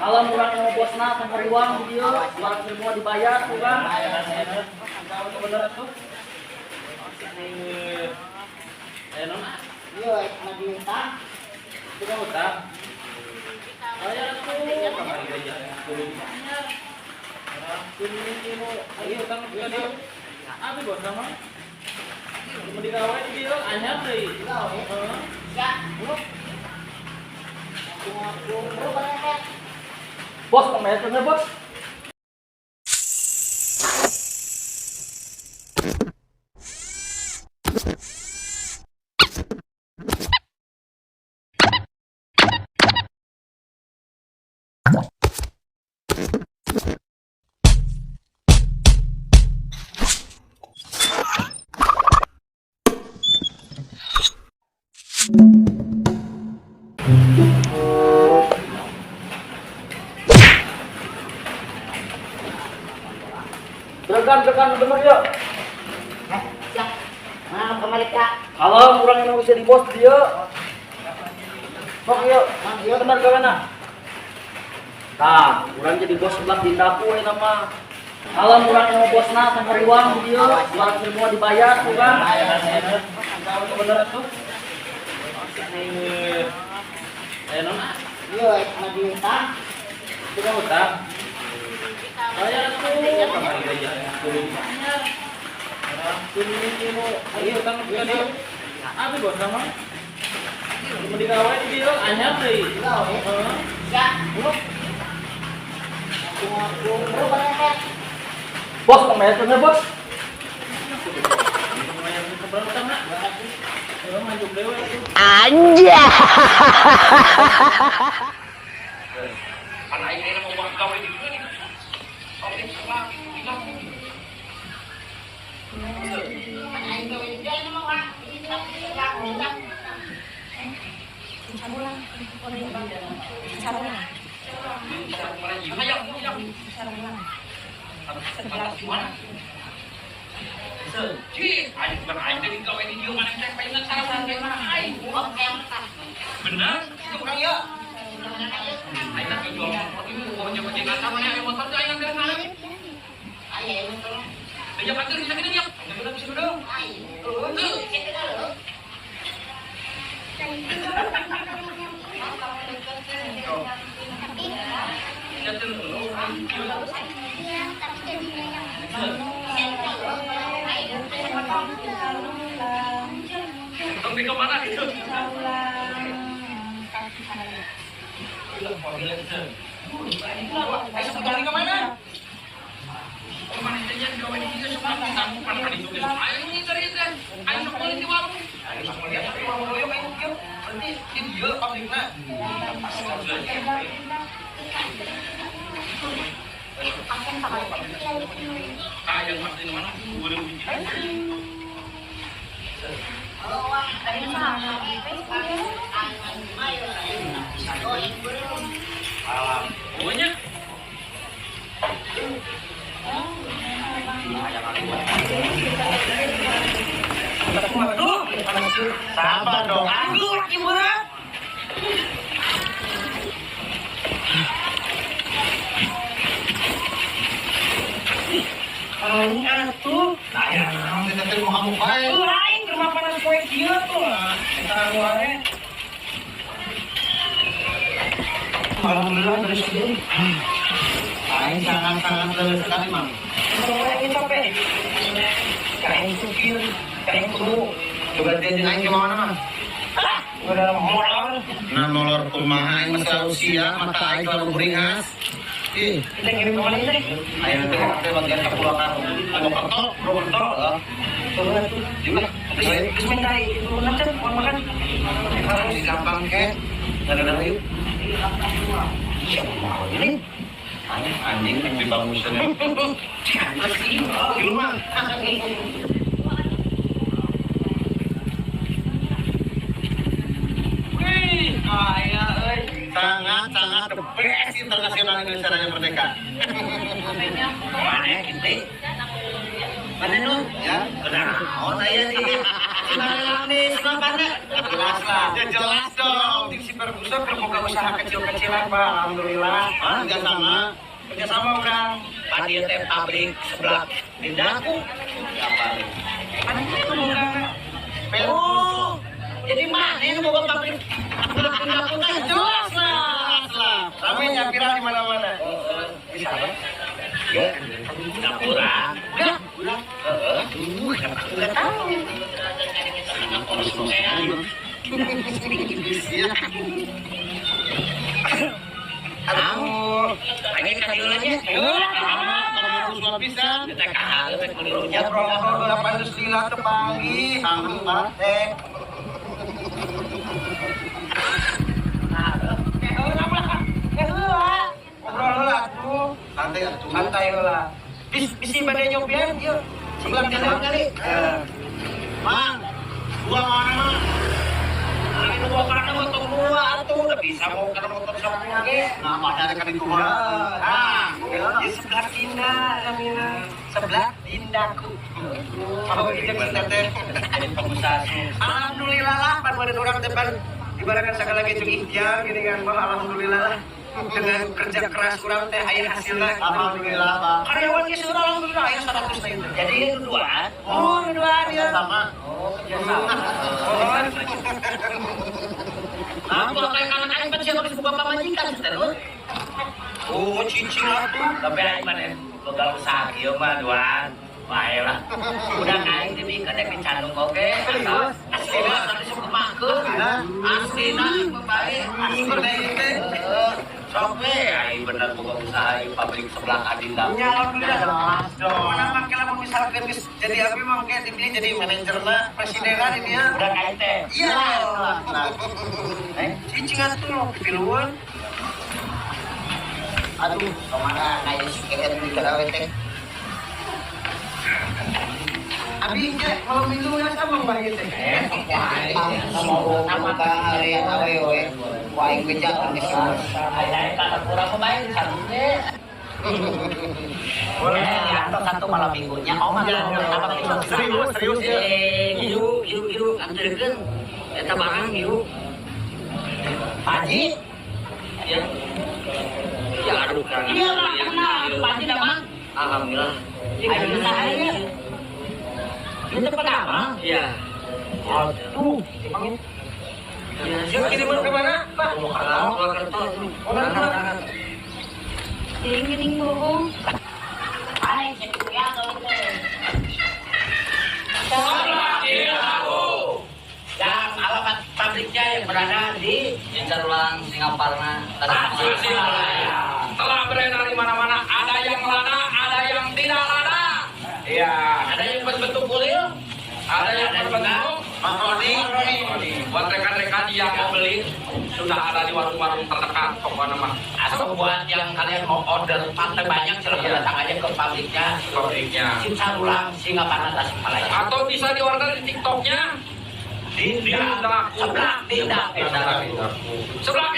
Kalau urang mau bosna tong hariwang di dieu, 200 ribu dibayar urang. Bener tuh. Eh, non. Iya, lagi utang. Itu utang. Bayar tuh. Kamari gajah. Bayar. Ayo utang juga dia. Abi bos nama. Mau digawe di dieu anyar deui. Heeh. Ya. Bos, mau bayar tuh bos. Rekan, rekan, bener ya. Siap. Mana kembali kak? Kalau urang yang bisa di bos dia. Sok yuk, yuk bener ke mana? Tah, urang jadi bos sebelah dindaku we nama. Kalau urang yang mau bosna tong hariwang di dieu, 200 ribu dibayar urang. Bener tuh. Eh, non. Iya, lagi utang. Itu kan utang. Bayar tuh. Kamari gajah. Bayar. Ayo utang juga dia. Abi bos nama. Mau digawe di dieu anyar deui. Heeh. Ya. Bos, mau bayar tuh bos. Anjay. Benar, itu orang ya. Aing nak jual motor ini, pokoknya kata mana yang motor tuh aing dari mana? Ayo kantor bisa gini ya. Ayo bisa dong. Sampai ke mana gitu? Ayo sekali ke mana? Kemana saja gawe di dieu semua tamu kan di dieu. Ayo ini dari teh. Ayo sekolah di warung. Ayo sekolah di warung ayo ayo kieu. Berarti di dieu pabrikna. Kayak pasti mana? 2000. Pokoknya Sabar dong. Aku lagi berat. Tuh, nah ya, kita teh mau kamu bae. Lain ke panas poe kieu tuh. Eta wae. Alhamdulillah terus ini. Aing sangat-sangat terus sekali, Mang. Aing capek. Aing supir, aing kru. Juga dia aing ke mana, Mang? Udah molor. Nah, molor kumaha aing mah usia, mata aing terlalu beringas. Ih, kita ngirim ke mana ini? Ayo nanti kita bagian ke Purwakarta. Purwokerto, Purwokerto. Juga. Terus minta itu nanti mau makan. Harus gampang kek. Ada yuk. Siapa mau ini? Anjing yang dibangun sana. Di rumah. Wih, kaya euy. Sangat-sangat the best internasional Indonesia Raya Merdeka. Mana kita? Mana nu? Ya, oh saya sih. Nih, senapannya. Jelas lah. Ya jelas dong. Tim si Ferguson berbuka usaha kecil-kecilan, Pak. Alhamdulillah. Kerja sama. Kerja sama orang. Padi teh pabrik seblak Dindaku. Ada itu bukan. Oh, jadi mana yang boga pabrik seblak Dindaku teh? Jelas lah. Jelas lah. Rame nya viral di mana-mana. Bisa apa? Ya, kurang. Enggak. Heeh. Enggak tahu. Iya. Aduh. Ini kadulanya. Sama bisa. Kita kahal teh kulirunya. Ya promo 800 lila tepangi. Sanggup, Pak. Eh. Ngobrol lah tuh. Santai atuh. Santai lah. Bisi bade nyobian ieu. Sebelah jalan kali. Mang, gua mana, Mang? Ini gua karena motor gua atuh udah bisa mau ke motor sok ge. Nah, pada kan itu mah. Ah, ya sebelah Dinda, namina. Sebelah Dindaku. Apa kita kita teh? Ada pengusaha susu. Alhamdulillah lah, pan badan orang teh pan ibaratkan segala ge jeung ikhtiar gini kan, Bah, alhamdulillah lah. Dengan kerja keras kurang teh aya hasilna. Alhamdulillah, Pak. Karyawan ge seurang alhamdulillah aya 100 teh itu. Jadi itu dua. Oh, dua dia. Sama. Oh, kerja sama. Oh, Apa kayak kanan aing pan siapa geus boga pamajikan terus. oh, cicing atuh. Tapi aing mah boga usaha kieu mah duaan. Bae lah. Udah aing dibikeun rek dicandung oge. Serius? Aslina tadi sok makeun. Aslina mah bae. Asli teh. Heeh. Sok we aing bener boga usaha ieu pabrik sebelah Adinda. Ya alhamdulillah jelas dong. Mana mangke lamun misalkan geus jadi abi mah mangke dia jadi manajerna, presidenan ini ya. Udah aing teh. Iya. Nah, Cicing atuh piluan. Aduh, kemana kayak sekian di gawe teh. Abi ge malam minggu ya sama Mbah ieu teh. Sama buka harian awewe. Ku aing beja kan geus. Aing kata kurang mah bae dicandung ge. Boleh. Atau satu malam minggunya, oh mah Serius, serius ya. Hiru, hiru, hiru, anterkeun eta barang hiru. Haji. Ya. Ya aduh kan. Iya, Pak, kenal. Pak Haji damang. Alhamdulillah. Ayo usaha ya. Itu pertama. Iya. Aduh. Yuk kiriman kemana, Pak? Oh, berangkat. Giring-giring bohong. Aing sendirian kalau teh. Dan alamat pabriknya yang berada di Ruang Singaparna. Tasikmalaya. Telah beredar di mana-mana, ada yang lada, ada yang tidak lada. Iya. Ada yang berbentuk kulil, Ada yang berbentuk makaroni. Buat rekan-rekan yang mau beli, sudah ada di warung-warung terdekat pokoknya mah. Atau buat yang kalian mau order partai banyak silahkan datang aja ke pabriknya. Pabriknya. Cinsarulang Singaparna Tasikmalaya. Atau bisa diorder di TikToknya. Dinda Dindaku. sebelah Dinda. Sebelah.